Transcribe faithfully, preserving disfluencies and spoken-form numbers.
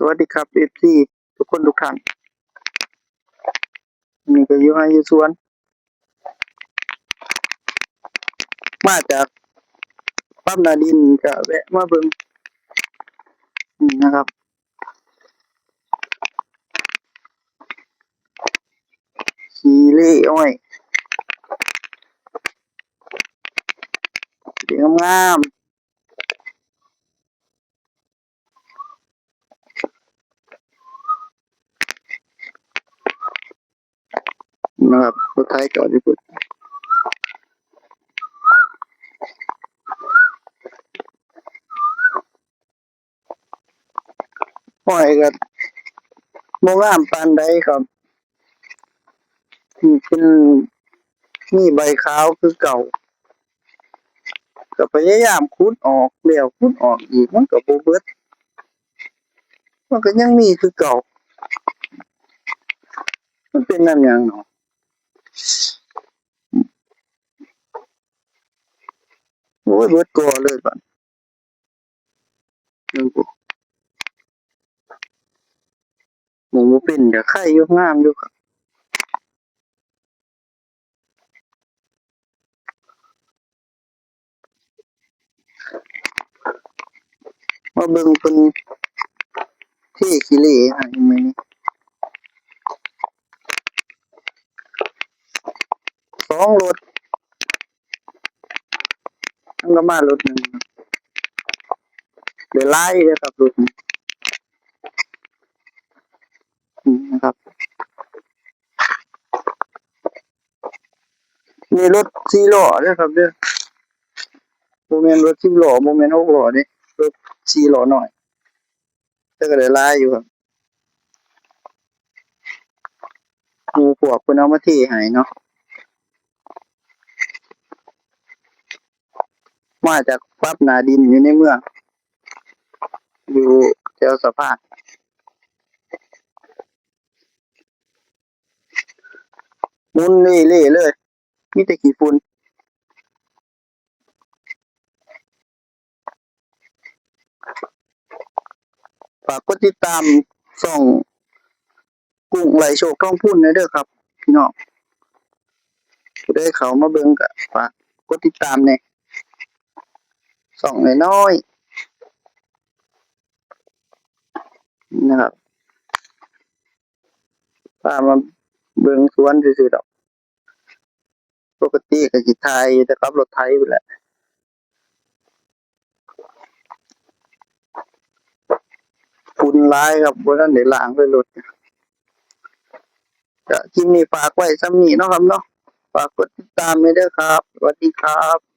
สวัสดีครับ เอฟซี ทุกคนทุกท่าน นี่ก็อยู่ไร่อยู่สวน มาจากปั๊มนาดินก็แวะมาเบิ่ง นี่นะครับ ขี้เหร่อ้อย สีงามๆ นะครับ รถไถเก่าที่สุด อ้อยก็บ่งามปานใดครับ เป็น มีใบขาวคือเก่า ก็พยายามขุดออกแล้วขุดออกอีก มันก็บ่เบิด มันก็ยังมีคือเก่า มันเป็นนำหยังเนาะ โอ้ย เบิดก่อเลยบัด หม่องบ่เป็นก็ไคอยู่ งามอยู่ครับ มาเบิ่งเพิ่นเทขี้เหร่ให้มื้อนี้ สองรถ มันก็มารถหนึ่ง ได้หลายเด้อครับ รถนี้ อืม นะครับ นี่รถสี่ล้อเด้อครับเด้อ บ่แม่นรถสิบล้อ บ่แม่นหกล้อเด้ รถสี่ล้อน้อย แต่ก็ได้หลายอยู่ครับ หมู่พวกเพิ่นเอามาเทให้เนาะ มาจากปั๊มนาดินอยู่ในเมือง อยู่แถวสะพาน หมุนเละๆเลย มีแต่ขี้ฝุ่น ฝากกดติดตามช่องกุ้งไหลโชคทองพูนแหน่เด้อครับ พี่น้อง ผู้ใดเข้ามาเบิ่งก็ฝากกดติดตามแหน่ ช่องน้อยๆ นะครับ พามาเบิ่งสวนซื่อๆดอก ปกติก็สิถ่ายแต่ขับรถไถพู้นแหละ ฝุ่นหลายครับ บ่ทันได้ล้างเลยรถ ก็คลิปนี้ฝากไว้ส่ำนี้เนาะครับเนาะ ฝากกดติดตามแหน่เด้อครับ สวัสดีครับ